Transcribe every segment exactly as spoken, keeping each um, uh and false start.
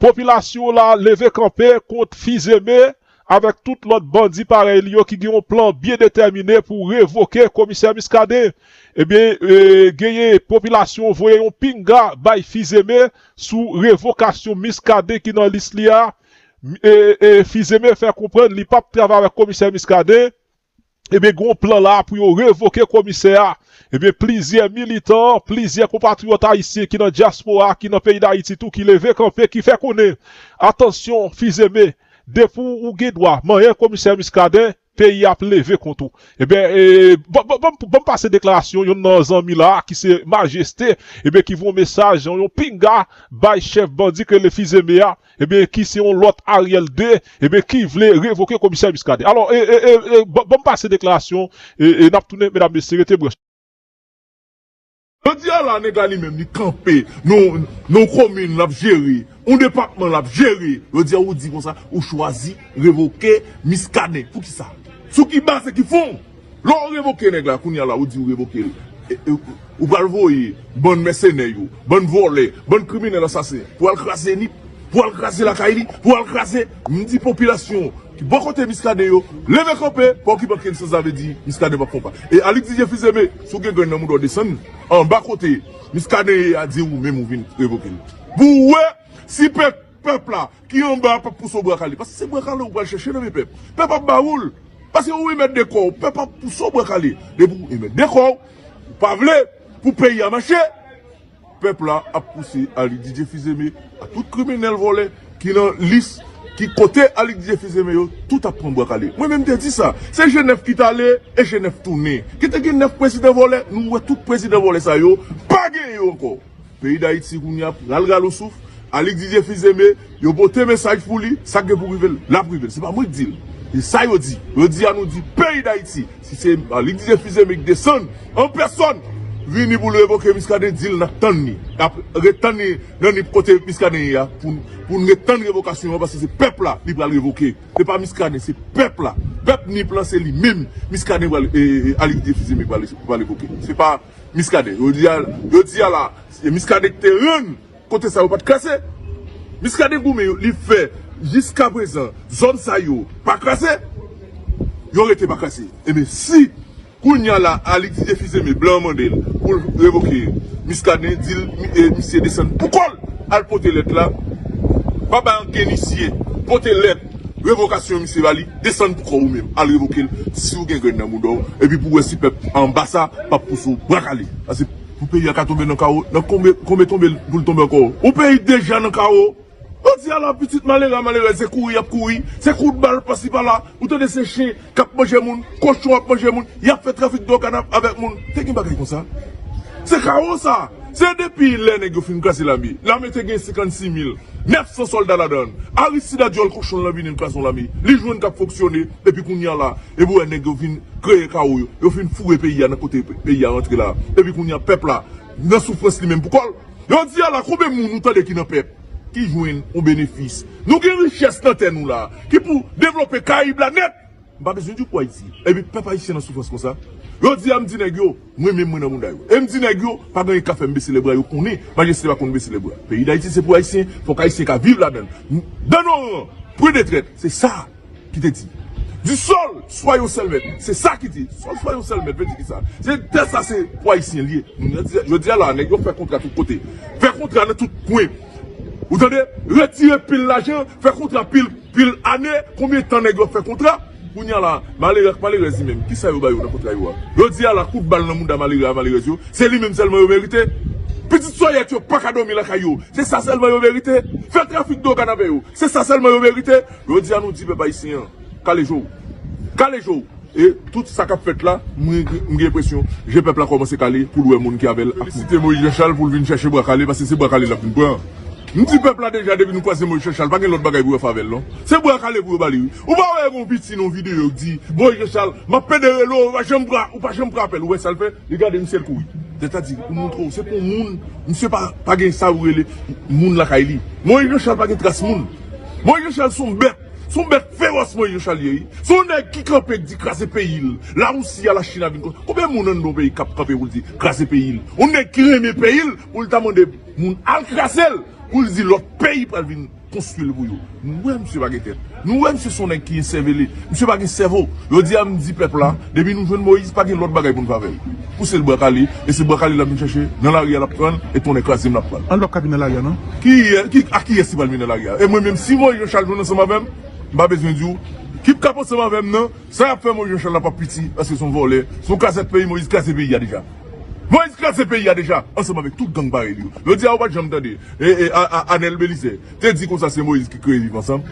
popilasyon la leve kanpe kont Fizeme avèk tout lòt bandi parèy li yo ki gen yon plan byen detèmine pou revoke komisè Muscadin. Ebyen, e, genyen popilasyon voye yon pinga bay Fizeme sou revokasyon Muscadin ki nan lis li a. E, e, Fizeme fè konprann li p ap travay avèk komisè Muscadin. Ebyen, gen yon plan la pou yo revoke komisè a. Ebyen, plizyè militan, plizyè konpatriyòt ayisyen ki nan dyaspora, ki nan peyi Dayiti tou, ki leve kanpe, ki fè konnen, atansyon, Fizeme, depi w gen dwa manyen komisè Muscadin, peyi a ap leve kont ou. Ebyen, e, ban, ban, ban, ban m pase deklarasyon youn nan zanmi la, ki se Majeste, ebyen, ki voye yon mesaj, yon pinga, bay chèf bandi ki rele Fizeme a, ebyen, ki se yon lòt Ariel de, ebyen, ki vle revoke komisè Muscadin. Alò, e, e, e, e, ban, ban m pase deklarasyon, e, e n ap tounen, medam, mesye, rete branche. Jodi a la, nèg la li menm, li kanpe nan, nan yon komin l ap jere, yon depatman l ap jere. Jodi a, ou di konsa, ou chwazi revoke Muscadin. Poukisa? Sou ki baz e ki fon? Lè w revoke nèg la, kounye a la, ou di ou revoke l. E, e, ou pral voye bann mèsenè yo, bann vòlè, bann kriminèl asasen, pou al kraze Nip, pou al kraze lakay li, pou al kraze, m di popilasyon ki bò kote Muscadin yo, leve kanpe, pa okipe ankenn sans, sa vle di Muscadin p ap fè yon pa. E Alix Didier Fils-Aimé, si w gen grenn nan mouda w, desann anba kote Muscadin ye a, di ou menm ou vin revoke l. Pou w wè si pèp, pèp la ki anba a p ap pouse w bra kale. Paske se bra kale ou pral chèche nan men pèp. Pèp ap ba ou l. Paske ou remèt de kò w, pèp ap pouse w bra kale. Depi ou remèt de kò w, ou pa vle pou peyi a mache, pèp la ap pouse Alix Didier Fils-Aimé, a tout kriminèl vòlè ki nan lis, ki kote Alix Didier Fils-Aimé yo, tout ap pran bra kale. Mwen menm te di sa. Se G nèf ki t ale, e G nèf tounen. Ki te gen nèf prezidan vòlè, nou wè tout prezidan vòlè sa yo, pa gen yo ankò. Peyi Dayiti kounye a pral rale yon souf. Alix Didier Fils-Aimé, yo pote mesaj pou li, sa k gen pou rive l, l ap rive l. Se pa mwen k di l. Se sa yo di. Yo di a nou di peyi Dayiti. Si se Alix Didier Fils-Aimé ki desann an pèsòn, vini pou l revoke Muscadin, di l n ap tann li. N ap ret tann li nan Nip kote Muscadin ye a, pou, pou n ret tann revokasyon an, paske se pèp la li pral revoke. Se pa Muscadin, se pèp la. Pèp Nip lan, se li menm Muscadin pral, e, e, Alix Didier Fils-Aimé pral, pral revoke. Se pa Muscadin. Yo di a, yo di a la, se Muscadin ki te rann kote sa yo pa t kraze. Muscadin goumen yo, li fè jiskaprezan zòn sa yo pa kraze. Yo rete pa kraze. Ebyen, si kounye a la, Alix Didier Fils-Aimé, blan mande l pou l revoke Muscadin, di l, mi-, e, misye desann pou kò l, al pote lèt la, pa bay ankenn isye, pote lèt revokasyon misye ba li, desann pou kò w ou menm, al revoke l, si w gen grenn nan mouda w, epi pou w wè si pèp anba sa p ap pouse w bra kale. Paske pou peyi a ka tonbe nan kawo, nan konbe, konbe tonbe l pou l tonbe ankò. Yon peyi deja nan kawo, jodi a la, pitit malere a malerèz, se kouri y ap kouri, se kout bal pasi pala, ou tande se chen k ap manje moun, kochon ap manje moun, y ap fè trafik dwòg avèk moun. Te gen bagay konsa? Se kawo sa. Se depi lè nèg yo fin kraze lame. Lame te gen senkannsis mil nèf san sòlda ladan l. Aristide a dyòl kochon l lan vini l kraze yon lame. Li jwenn k ap fonksyone, epi kounye a la, epi w wè nèg yo vin kreye kawo yo. Yo fin foure peyi a nan kote pe-, peyi a rantre la. Epi kounye a pèp la nan soufrans li menm pou kò l. Jodi a la, konbyen moun ou tande ki nan pèp ki jwenn yon benefis? Nou gen richès nan tè nou la, ki pou devlope Karayib la nèt. M pa bezwen di w pou Ayiti. Epi pèp ayisyen nan soufrans konsa. Jodi a m di nèg yo, mwen menm mwen nan mouda yo. E m di nèg yo, pa gen anyen k ka fè m bese lèbra, yo konnen Majeste pa konn bese lèbra. Peyi Dayiti se pou Ayisyen, fòk Ayisyen ka viv ladan l. Dans nos rangs, point de traite, se sa ki te di. Du sol, soyons seul maître. Se sa ki di. Sol, soyons seul maître, vle di ki sa? Se tè sa, se pou Ayisyen l ye. Jodi a la, nèg yo fè kontra tout kote. Fè kontra nan tout kwen. Ou tande? Retire pil lajan, fè kontra pil, pil ane. Konbyen tan nèg yo fè kontra? Kounye a la, malere ak malerèz li menm, kisa yo ba yo nan kontra yo a? Jodi a la, kout bal nan mouda malere a malerèz yo, se li menm sèlman yo merite. Pitit sòyèt yo pa ka dòmi lakay yo, se sa sèlman yo merite. Fè trafik dwòg avè yo, se sa sèlman yo merite. Jodi a nou di pèp ayisyen an, kale je w. Kale je w. E tout sa k ap fèt la, mwen, m gen enpresyon je pèp la kòmanse kale pou l wè moun ki avè l ap mouri. Felisite Moïse Jean Charles pou l vin chèche bwa kale, paske se bwa kale l ap vin pran. M di pèp la deja, depi nou kwaze Moïse Jean Charles, pa gen lòt bagay pou yo fè avè l, non. Se bwa kale pou yo ba li, wi. Ou pa wè yon piti nan yon videyo k di, Moïse Jean Charles, m ap pede rele w, ou pa janm pran, ou pa janm pran apèl. Ou wè sa l fè? Li gade misye, l kouri. Sètadi, pou montre w, se pou moun, misye pa, pa gen sa yo rele moun lakay li. Moïse Jean Charles pa gen tras moun. Moïse Jean Charles se yon bèt. Se yon bèt fewòs Moïse Jean Charles ye, wi. Se yon nèg ki kanpe, k di kraze peyi l. Larisi a, Lachin a vin kon-, konbyen moun anndan yon peyi k ap kanpe pou l di kraze peyi l? Yon nèg ki renmen peyi l, pou l ta mande moun al kraze l. Pou l di lòt peyi pral vin konstwi l pou yo. Nou wè misye pa gen tèt. Nou wè misye se yon nèg ki ensèvele. Misye pa gen sèvo. Jodi a m di pèp la, depi nou jwenn Moyiz, pa gen lòt bagay pou n fè avè l. Pou se l bwa kale, e se bwa kale l ap vin chèche, nan lari a l ap pran l, e tonnè kraze m l ap pran l. An lòt ka vin nan lari a, non? Ki, ki, a kiyès li pral vin nan lari a? E mwen menm, si Moyiz Jan Chal jwenn ansanm avè m, m pa bezwen di w. Ki p k ap ansanm avè m nan, sa y ap fè Moyiz Jan Chal la p ap piti, paske se yon vòlè, se yon kazèk peyi, Moyiz kraze peyi a deja. Moyiz kraze peyi a deja, ansanm avèk tout gang parèy li yo. Jodi a, ou pa t janm tande e, e, a, a, Anèl Belizè te di konsa se Moyiz ki kreye Viv Ansanm.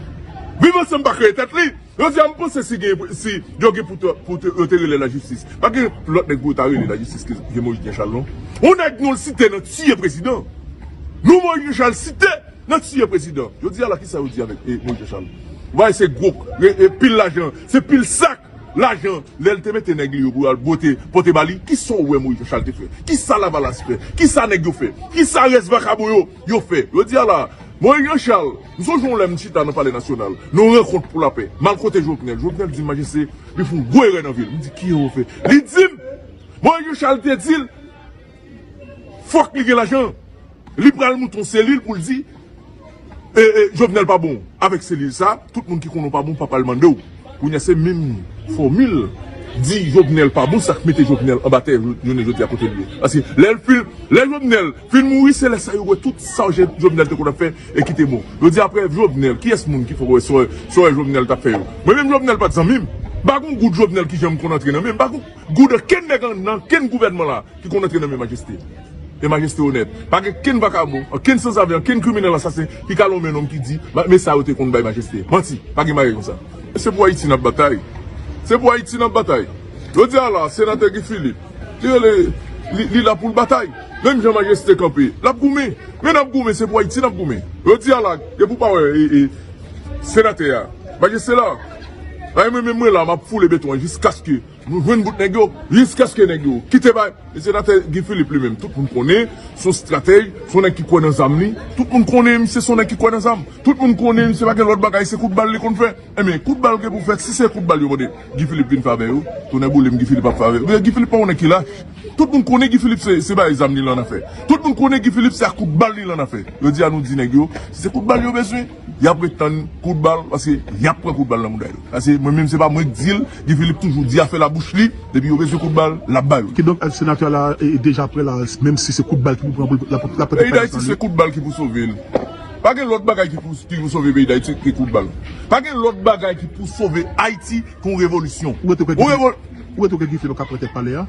Viv Ansanm pa kreye tèt li. Jodi a, m panse si gen, si yo gen pou te, pou te, yo te rele lajistis. Pa gen lòt nèg pou yo ta rele lajistis ke, ke Moyiz Jan Chal, non. Yon nèg nou l site nan tiye prezidan. Nou Moyiz Jan Chal site nan tiye prezidan. Jodi a la, kisa yo di avèk e, Moyiz Jan Chal? Ou pa wè se gwo, e, e, pil lajan, se pil sak lajan, lè l te mete nèg li yo pou y al pote, pote ba li, kisa w wè Moyiz Jan Chal te fè? Kisa Lavalas fè? Kisa nèg yo fè? Kisa rès vakabon yo, yo fè? Jodi a la, Moyiz Jan Chal, m sonje yon lè m chita nan Palè Nasyonal, nan yon rankont pou lapè, m al kote Jovenel. Jovenel di m, Majeste, li fè yon gwo erè nan vi l. M di, ki erè w fè? Li di m, Moyiz Jan Chal te di l, fòk li gen lajan. Li pral moute yon selil pou l di, e, e, Jovenel pa bon. Avèk selil sa, tout moun ki konnen w pa bon pa pral mande w. Kounye a se menm fòmil di Jovenel pa bon, sa k mete Jovenel anba tè, jounen jodi a kote l ye. Paske lè l fin, lè Jovenel fin mouri, se lè sa yo wè tout sa Jovenel te konn ap fè e ki te bon. Yo di apre Jovenel, kiyès moun ki fè w wè sa, sa Jovenel t ap fè yo? Mwen menm Jovenel pa t zanmi m. M pa gon goud Jovenel ki janm konn antre nan men m. M pa gon goud ankenn nèg nan ankenn gouvènman la ki konn antre nan men Majeste. E Majeste onèt. Pa gen kenn vakabon, ankenn sanzave, ankenn kriminèl asasen ki ka lonmen nonm ki di, "Ma-, men sa yo te konn bay Majeste." Manti. Pa gen bagay konsa. Se pou Ayiti n ap batay. Se pou Ayiti n ap batay. Jodi a la, senatè Guy Philippe, li rele, li, li la pou l batay. Menm jan Majeste kanpe, l ap goumen. Men n ap goumen, se pou Ayiti n ap goumen. Jodi a la, depi w pa wè, e, e, senatè a, Majeste la. Ay, mwen menm mwen la, m ap foule beton an jiskaske nou jwenn bout nèg yo, jiskaske nèg yo kite bay. E senatè Guy Philippe li menm, tout moun konnen, se yon estratèj, se yon nèg ki kwè nan zam li. Tout moun konnen misye se yon nèg ki kwè nan zam. Tout moun konnen misye pa gen lòt bagay, se kout bal li konn fè. Enben, kout bal gen pou fèt, si se kout bal yo mande Guy Philippe vin fè avè yo, tonnè boule m, Guy Philippe ap fè avè yo. Men Guy Philippe pa yon nèg ki lach. Tout moun konnen Guy Philippe se, se bay zam li l annafè. Tout moun konnen Guy Philippe se ak kout bal li l annafè. Yo di a nou di nèg yo, si se kout bal yo bezwen, y ap ret tann kout bal, paske y ap pran kout bal nan mouda yo. Paske mwen menm se pa mwen k di l, Guy Philippe toujou di afè labouch li, depi yo bezwen kout bal, l ap ba yo. Kidonk, senatè la, e, e deja prè la, menm si se kout bal ki pou pran pou l, l ap, l ap pote Peyi Dayiti se kout bal ki pou sove l. Pa gen lòt bagay ki pou, ki pou sove peyi Dayiti ke kout bal. Pa gen lòt bagay ki pou sove Ayiti ke yon revolisyon. Ou rete kwè Guy Philippe, ou rete kwè Guy Philippe ka pran tèt palè a?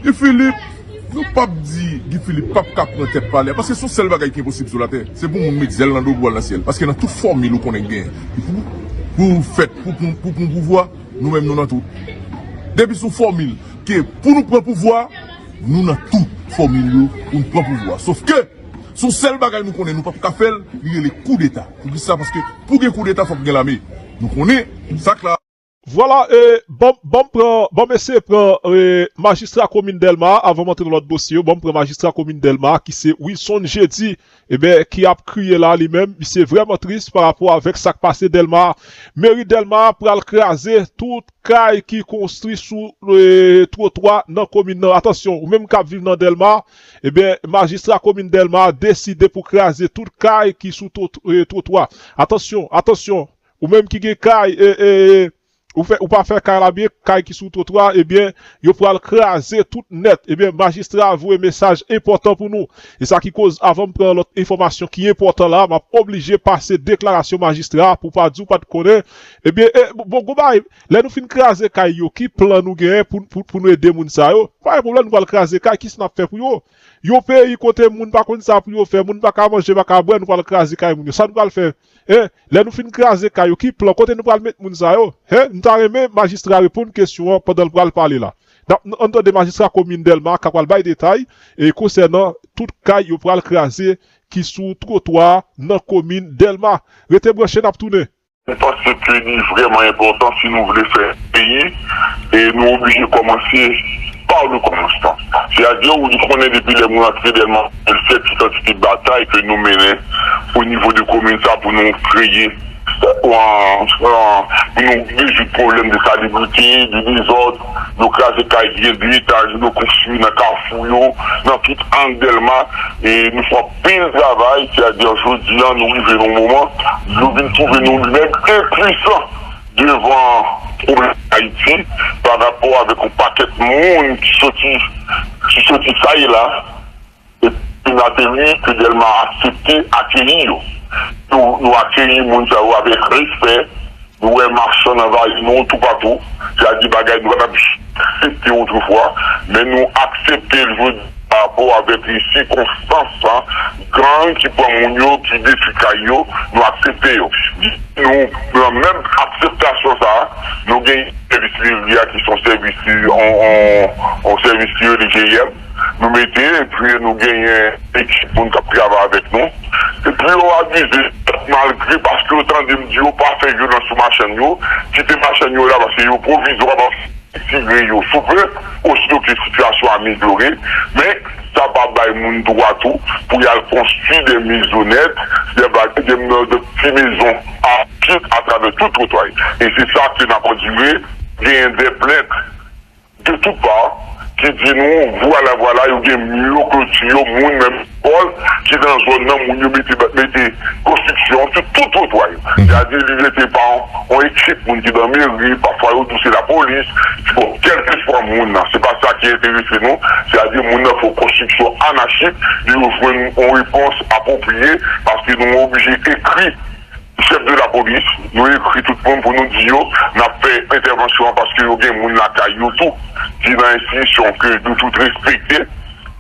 Guy Philippe, nou p ap di Guy Philippe p ap ka pran tèt palè a, paske se yon sèl bagay ki enposib sou latè. Se pou moun met zèl nan do pou al nan syèl. Paske nan tout fòmil ou konnen k genyen, pou, pou fèt, pou, pou, pou pran pouvwa, nou menm nou nan tout. Depi sou fòmil, ke pou nou pran pouvwa, nou nan tout fòmil yo pou nou pran pouvwa. Sof ke, se yon sèl bagay nou konnen nou p ap ka fè l, li rele koudeta. Poukisa? Paske pou gen koudeta, fòk gen lame. Nou konnen sa k la. Vwala, e, ban m, ban m pran, ban m eseye pran, e, majistra komin Dèlma a, avan m antre nan lòt dosye yo, ban m pran majistra komin Dèlma a, ki se Wilson Jeudi, ebyen, ki ap kriye la li menm, misye vrèman tris pa rapò avèk sa k pase Dèlma a. Meri Dèlma a pral kraze tout kay ki konstwi sou, e, twotwa nan komin nan. Atansyon, ou menm k ap viv nan Dèlma, ebyen, majistra komin Dèlma a deside pou kraze tout kay ki sou twot-, e, twotwa. Atansyon, atansyon, ou menm ki gen kay, e, e, e, ou fè, ou pa fè kay la byen, kay ki sou twotwa, ebyen, yo pral kraze tout nèt. Ebyen, majistra a voye mesaj enpòtan pou nou. E sa ki koz, avan m pran lòt enfòmasyon ki enpòtan la, m ap oblije pase deklarasyon majistra a pou pa di w pa t konnen. Ebyen, e, bon, bon, gon bagay, lè nou fin kraze kay yo, ki plan nou genyen pou, pou, pou nou ede moun sa yo? Pa gen pwoblèm, nou pral kraze kay, kisa n ap fè pou yo? Yon peyi kote moun pa konn sa pou yo fè, moun pa ka manje, pa ka bwè, nou pral kraze kay moun yo. Sa nou pral fè? Hein? Lè nou fin kraze kay yo, ki plan? Kote nou pral met moun sa yo? Hein? M ta renmen majistra reponn kesyon an pandan l pral pale la. N ap, ann tande majistra komin Dèlma k ap pral bay detay, e, konsènan tout kay yo pral kraze ki sou twotwa nan komin Dèlma. Rete branche, n ap tounen. Nou panse ke li vrèman enpòtan si nou vle fè peyi, e nou oblije kòmanse pa le kòmansman. Sètadi, ou konnen depi lè mwen antre Dèlma an de mil sèt, ki kantite batay ke nou mennen o nivo de komin sa pou nou kreye an, an, pou nou rezoud pwoblèm de salebrite, de dezòd, nou kraze kay ki gen de etaj, nou konstwi nan kafou yo, nan tout ang Dèlma, e nou fè anpil travay, sètadi jodi a, nou rive nan yon moman, nou vin twouve nou menm enpuisan devan pwoblèm Ayiti, pa rapò avèk yon pakèt moun ki soti, ki soti sa e la, epi n ateri ke Dèlma aksepte akeyi yo. Nou, nou akeyi moun sa yo avèk respè. Nou wè machann anvayi nou toupatou. Sètadi bagay nou pa t ap aksepte otrefwa, men nou aksepte l jodi pa rapò avèk sikonstans gang ki pran moun yo, ki detwi kay yo, nou aksepte yo. Nou, nan menm akseptasyon sa a, nou gen sèvis meri a ki se yon sèvis, yon, yon, yon sèvis ki rele G I M. Nou mete, epi nou genyen ekip moun k ap travay avèk nou. Epi yo abize, malgre paske yo tande m di yo pa fè vyolans sou machann yo, kite machann yo la paske yo pwovizwa, paske retire yo sou pe, osito ke sitiyasyon amelyore, men sa pa bay moun dwa tou pou y al konstwi de mezonèt, de, de, de ti mezon a pye atravè tout twotwa yo. E se sa ke n ap andire, genyen de plent de tout pa ki di nou, vwala, vwala, yo gen mi yo, kloti yo, moun menm lekòl ki nan zòn nan, moun yo mete, mete konstriksyon sou tout twotwa yo. Sètadi, li rete pa yon, yon ekip moun ki nan meri, pafwa yo tou se lapolis, bon, kèlkeswa moun nan, se pa sa ki enterese nou, sètadi, moun nan fè yon konstriksyon anachik, yo jwenn yon repons apwopriye, paske nou oblije ekri chèf de lapolis, nou ekri tout moun pou nou di yo, n ap fè entèvansyon an paske yo gen moun lakay yo tou, ki nan enstitisyon ke nou tout respekte,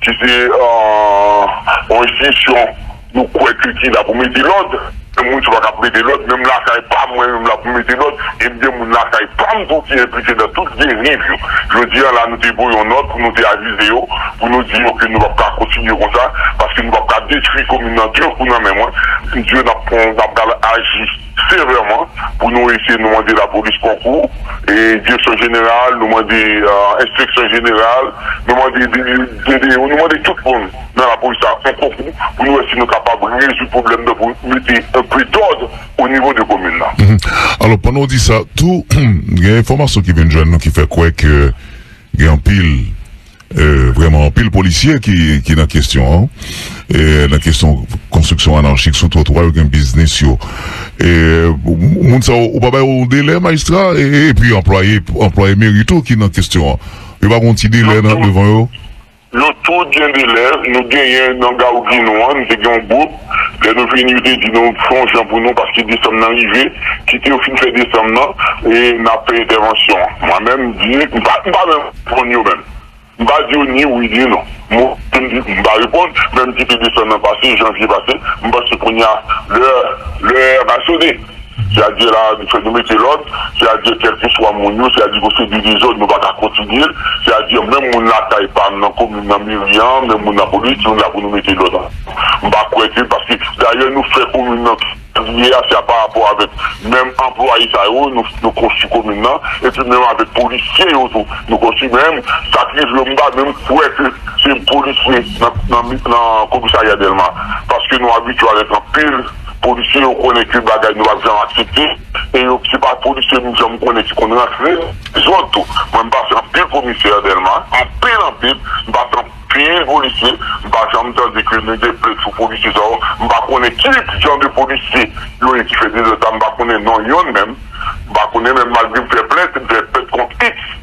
ki se, euh, yon enstitisyon nou kwè ke ki la pou mete lòd. Moun sa pa kab mete lòd, menm lakay pa m, mwen menm la pou mete lòd, e m gen moun lakay pa m tou ki enplike nan tout deriv yo. Jodi a la, nou te voye yon nòt pou nou te avize yo, pou nou di yo ke nou p ap ka kontinye konsa, paske nou p ap ka detwi komin nan, di yo kou nan men mwen, m di yo n ap pran, n ap ka aji sevèman pou nou eseye nou mande lapolis konkou, e direksyon jeneral, nou mande, euh, enspeksyon jeneral, nou mande D D O, nou mande tout moun nan lapolis la yon konkou pou nou wè si nou kapab rezoud pwoblèm nan, pou mete enpe dòd o nivo de komin nan. Mhm. Alò, pandan w di sa, tou, gen enfòmasyon ki vin jwenn nou ki fè kwè ke gen anpil, euh, vrèman anpil polisye ki, ki nan kesyon an, euh, nan kesyon konstriksyon anachik sou twotwa yo, gen biznis yo. E, moun sa yo, ou pa bay yo delè, majistra, e, e, epi anplwaye, anplwaye meri tou ki nan kesyon an. Yo pa gen yon ti delè nan, devan yo? Nou tout gen delè, nou genyen nan Gawoud Ginou an, nou te gen yon gwoup, lè nou vini, yo te di nou fè yon jan pou nou, paske desanm nan rive, kite yo fin fè desanm nan, e n ap fè entèvansyon an. Mwen menm, m di, m pa, m pa menm reponn yo menm. M pa di yo ni wi, ni non. Mwen, m di, m pa reponn, menm kite desanm nan pase, janvye pase, m panse kounye a, lè, lè a va sone. Sètadi la, nou fè nou mete lòd, sètadi kèlkeswa moun yo, sètadi gon seri de dezòd, nou pa ka kontinye l, sètadi menm moun lakay pa m nan komin nan, meri an, menm moun nan polis, nou la pou nou mete lòd. M pa kwè ke, paske dayè nou fè komin nan tou, li ye a, se pa rapò avèk menm anplwaye sa yo, nou, nou konstwi komin nan, epi menm avèk polisye yo tou, nou konstwi menm, sa k rive yo, m pa menm kwè ke se polisye nan, nan, nan komisarya Dèlma, paske nou abitye avèk anpil polisye, yo konnen ke bagay nou p ap janm aksepte. E yo, se pa polisye m janm konnen ki konn rantre zòn tou. Mwen, m pase anpil komisè Dèlma, anpil, anpil. M pase anpil polisye. M pa janm tande ke nou gen plent sou polisye sa yo. M pa konnen ki jan de polisye yo ye ki fè dezòd sa. M pa konnen non yonn menm. M pa konnen menm malgre m fè plent, m fè plent kont X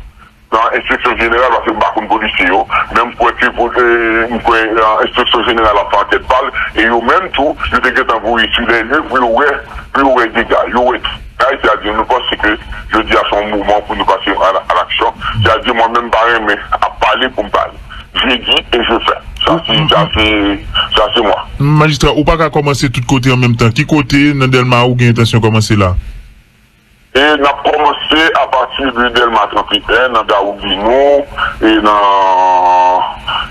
nan enspeksyon jeneral, paske m pa konn polisye yo, men m kwè ke pou, e, m kwè, e, enspeksyon jeneral ap fè ankèt pa l, e yo menm tou, yo te gentan voye sou lè lye pou yo wè, pou yo wè dega, yo wè tout bagay, sètadi nou panse ke jodi a se yon moman pou nou pase a, a laksyon, sètadi mwen menm m pa renmen ap pale pou m pale, je dis et je fais, sa se, sa se, sa se mwen. Majistra, ou pa ka kòmanse tout kote an menm tan, ki kote nan Dèlma ou gen entansyon kòmanse la? E n ap kòmanse apati de Dèlma trannteyen, nan Gawoud Ginou, e nan,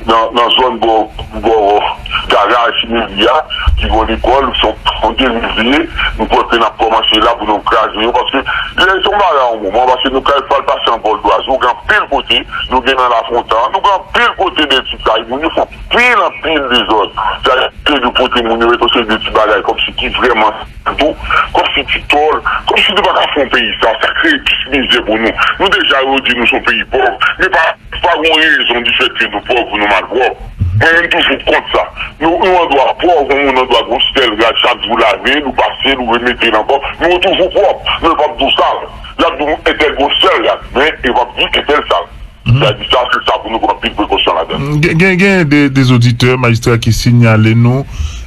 nan, nan zòn bò, bò garaj meri a, ki gon lekòl, se yon, yon deriv li ye, nou kwè ke n ap kòmanse la pou nou kraze yo, paske lè se yon bagay yon moman, paske nou kay pral pase an bòl dwazo, gen anpil kote, nou gen nan Lafontan, nou gen anpil kote de ti kay, moun yo fè anpil, anpil dezòd. Sa yo pote moun yo, mete yon seri de ti bagay, kòmsi ki vrèman tou, kòmsi ti tòl, kòmsi nou pa ka fè yon peyi sa, sa kreye plis mizè pou nou. Nou deja yo di nou se yon peyi pòv, men pa, pa gon rezon di fèt ke nou pòv pou nou malpwòp. Mwen menm toujou kont sa. Nou, nou andwa pòv, yon moun andwa gon sèl rad, chak jou lave, nou pase, nou remete l ankò, nou toujou pwòp. Men yo p ap di w sal. Y ap di w entèl gon sèl rad, men yo p ap di entèl sal. Sa di sa, se sa pou nou pran anpil prekosyon ladan. Gen, gen, gen de, de oditè, majistra ki siyale nou,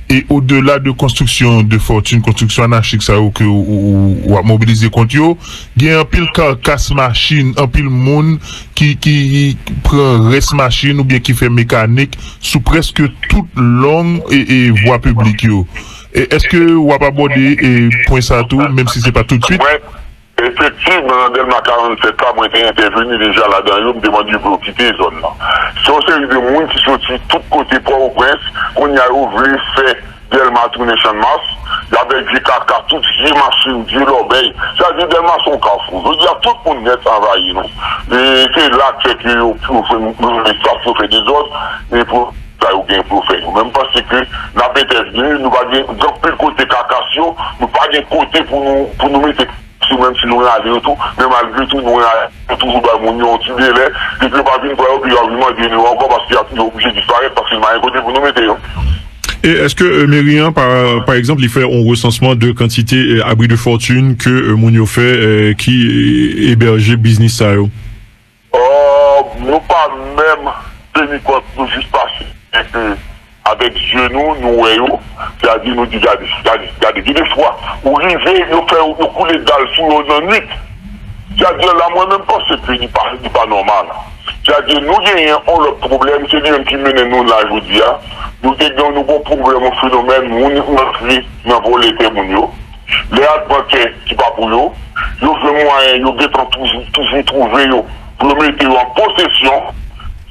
e odela de konstriksyon de fòtin, konstriksyon anachik sa yo ke w, w, w, w ap mobilize kont yo, gen anpil karkas machin, anpil moun ki, ki pran rès machin oubyen ki fè mekanik sou prèske tout long e, e vwa piblik yo. E, èske w ap abòde, e, pwen sa tou, menm si se pa toutswit? Mwen, efektivman, nan Dèlma karanntsèt la, mwen te entèveni deja ladan yo, m te mande yo pou yo kite zòn nan. Se yon seri de moun ki soti tout kote Pòtoprens, kounye a yo vle fè Dèlma tounen Channmas, y avèk vye kaka, tout vye machin, vye lòbèy. Sa vle di Dèlma se yon kafou. Jodi a, tout moun nèt anvayi nou. E se la k fè ke yo, yo fè, yo fè espas, yo fè dezòd, e pou sa yo gen pou yo fè yo. Men m panse ke n ap entèvni, nou pa gen, gen anpil kote kakas yo, nou pa gen kote pou nou, pou nou mete sou, menm si nou rale yo tou, men malgre tou, nou rale, nou toujou bay moun yo yon ti delè, depi yo pa vin pran yo, pi yo ap vin mande nou ankò, paske y ap, yo oblije disparèt, paske nou pa gen kote pou nou mete yo. E èske, euh, meri an, pa, pa egzanp, li fè yon resansman de kantite, euh, abri de fòtin ke, euh, moun yo fè, euh, ki, euh, ebèje biznis sa yo? Euh, nou pa menm teni kont, nou jis pase. Paske avèk zye nou, nou wè yo. Sètadi nou di, gade, gade, gade, gen de fwa, ou rive, yo fè, yo koule dal sou yo nan nwit. Sètadi la, mwen menm panse ke li pa, li pa nòmal. Sètadi nou genyen yon lòt pwoblèm, se li menm ki mennen nou la jodi a. Nou te gen, nou gon pwoblèm, yon fenomèn, moun rantre nan vòlè tè moun yo. Lè ak bankè ki pa pou yo, yo jwenn mwayen, yo gentan toujou, toujou twouve yo pou yo mete yo an posesyon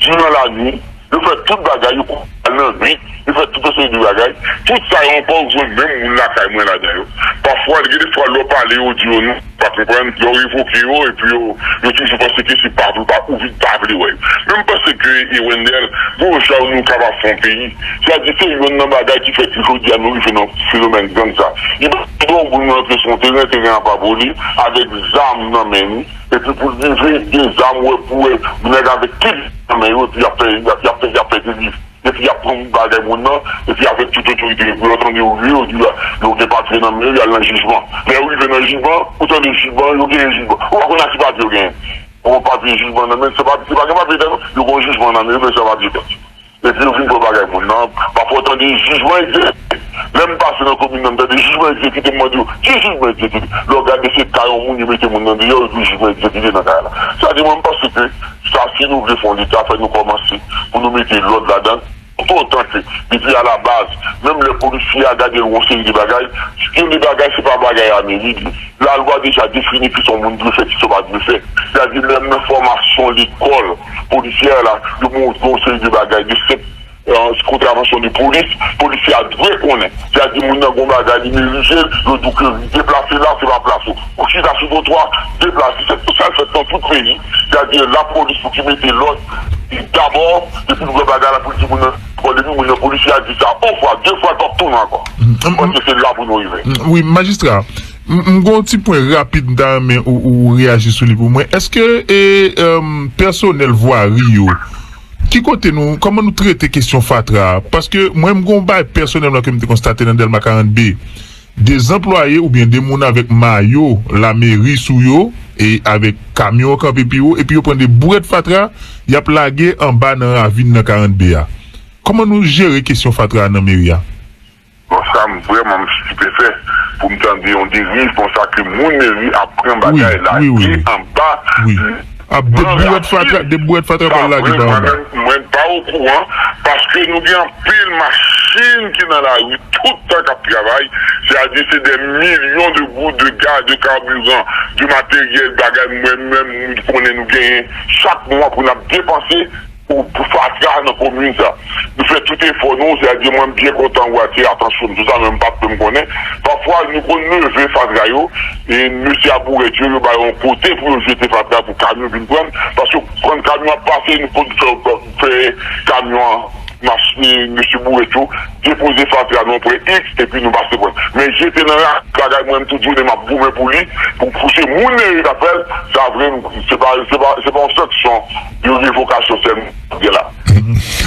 diran lannuit. Yo fè tout bagay, yo kouri al nan nwit, yo fè tout yon seri de bagay. Tout sa yo ankò, ou jwenn menm moun lakay mwen ladan yo. Pafwa, gen de fwa, lè w pale, yo di yo non, pa konprann, lè w revoke yo, epi yo, yo toujou panse ke se pa vle, pa, ou vin pa vle wè yo. Men m panse ke, e Wendell, gon jan nou kapab fè yon peyi. Sètadi se youn nan bagay ki fè ke jodi a nou rive nan fenomèn gang sa. Li pa bon pou nou rantre sou yon teren, teren an pa pou li, avèk zam nan men li, epi pou l rive, gen zam, wè, pou wè, nèg avèk kit nan men yo, epi y ap fè, y ap, y ap fè, y ap fè deliv. Epi y ap pran bagay moun nan, epi avèk tout otorite, epi yo tande yo, yo, yo, yo gen papye nan men yo, y al nan jijman. Lè yo rive nan jijman, ou tande jijman, yo genyen jijman. Ou pa konn a ki papye yo genyen. Ou papye jijman nan men, se pa, se pa gen papye dèyè non, yo gon jijman nan men yo, men se papye dèyè. Epi yo vin pran bagay moun nan. Pafwa w tande jijman egzekite. Lè m pase nan komin nan, m tande jijman egzekite, m mande yo, ki jijman egzekite? Lè w gade se ka yon moun, yo mete moun nan deyò, epi jijman egzekite nan kay la. Sa di mwen, m panse ke sa, si nou vle fè yon leta, fè nou kòmanse pou nou mete lòd ladan. Toutotan ke, depi alabaz, menm lè polisye a gade yon seri de bagay, gen de bagay, se pa bagay a meri li. Lalwa deja defini kisa yon moun dwe fè, kisa w pa dwe fè. Sètadi, menm nan fòmasyon lekòl polisyè la, yo montre yon seri de bagay, de senp, euh, kontravansyon de polis, polisye a dwe konnen. Sètadi, moun nan gon bagay, li merite l, yo di w ke deplase la, se pa plas ou. Ou chita sou twotwa, deplase. Se tout sa l fèt nan tout peyi. Sètadi, lapolis pou ki mete lòd, dabò, depi l wè bagay la, pou l di moun nan, bon, depi moun nan, polisye a di sa, yon fwa, de fwa, l p ap tounen ankò. Mwen panse se la pou nou rive. Wi, majistra, m, m gon ti pwen rapid, m ta renmen ou, ou reyaji sou li pou mwen. Èske, e, em, pèsonèl vwari yo, ki kote nou, kòman nou trete kesyon fatra a? Paske mwen, m gon bagay pèsonèlman ke m te konstate nan Dèlma karant B. De zanplwaye oubyen de moun avèk mayo lameri sou yo, e avèk kamyon kanpe pi wo, epi yo pran de bourèt fatra, y ap lage anba nan ravin nan karant B a. Kòman nou jere kesyon fatra a nan meri a? Bon, sa m vrèman m estipefè pou m tande yon deriv konsa ke moun meri ap pran bagay lage anba. Ap de bourèt fatra, de bourèt fatra pral lage pa anba. Mwen pa okouran, paske nou gen anpil machin ki nan lari tout tan k ap travay, sètadi se dè milyon de goud de gaz, de kabiran, de materyèl, bagay mwen menm, nou konnen nou genyen chak mwa pou n ap depanse, pou, pou fatra nan komin sa. Nou fè tout efò nou, sètadi mwen byen kontan ou atire atansyon m sou sa, men m pa t menm konnen. Pafwa, nou konn leve fatra yo, e mesye a bourèt yo, yo ba yo yon kote pou yo jete fatra pou kamyon vin pran, paske kan kamyon ap pase, nou konn fè, fè kamyon an, mach-, e, mesye bourèt yo, depoze fatra nan yon pwen X, epi nou pase pran. Men jete nan la, bagay mwen, m tout jounen m ap goumen pou li, pou, pou se moun nan yo k ap fè l, sa vre, se pa, se pa, se pa yon sanksyon, yon revokasyon sèlman gen la.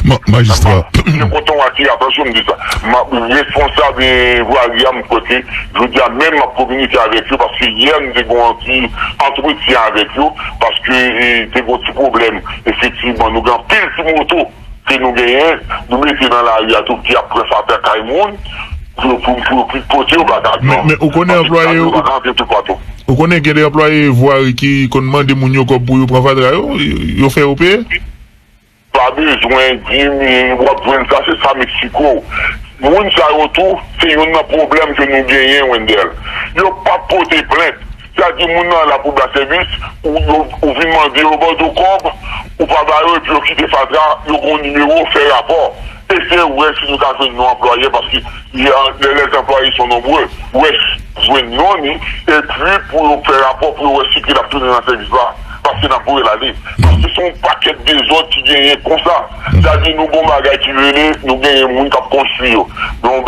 Ma-, Majistra. Mwen kontan w atire atansyon m di sa. M ap responsab, e, vwari a, m kwè ke jodi a menm m ap kominike avèk yo, paske yè m te gen yon ti antretyen avèk yo, paske, e, te gen yon ti pwoblèm. Efektivman, nou gen anpil ti moto ke nou genyen, nou mete nan lari a tou ki ap pran fatra kay moun, pou, pou, pou, pou pote yo ba kamyon. Men, men ou konnen anplwaye yo, Kamyon pa ka antre toupatou. Ou konnen gen de anplwaye vwari ki konn mande moun yo kòb pou yo pran fatra yo, yo, yo fè yo peye? Pa bezwen di m, w ap jwenn sa, se sa Meksiko. Moun sa yo tou, se youn nan pwoblèm ke nou genyen, Wendell. Yo p ap pote plent. Sa di moun nan la pou ba sèvis, ou, ou, ou vin mande yo, ban yo kòb, ou pa ba yo, epi yo kite fatra, yo gen yon nimewo, fè rapò. Eseye wè si nou ka jwenn yon anplwaye, paske y a, les, les employés sont nombreux. Wè, jwenn non ni, epi pou yo fè rapò, pou yo wè si ke l ap tounen nan sèvis la, paske n ap voye l ale. Paske se yon pakèt dezòd ki genyen konsa. Sa di nou gon bagay ki rele, nou genyen moun k ap konstwi yo. Nou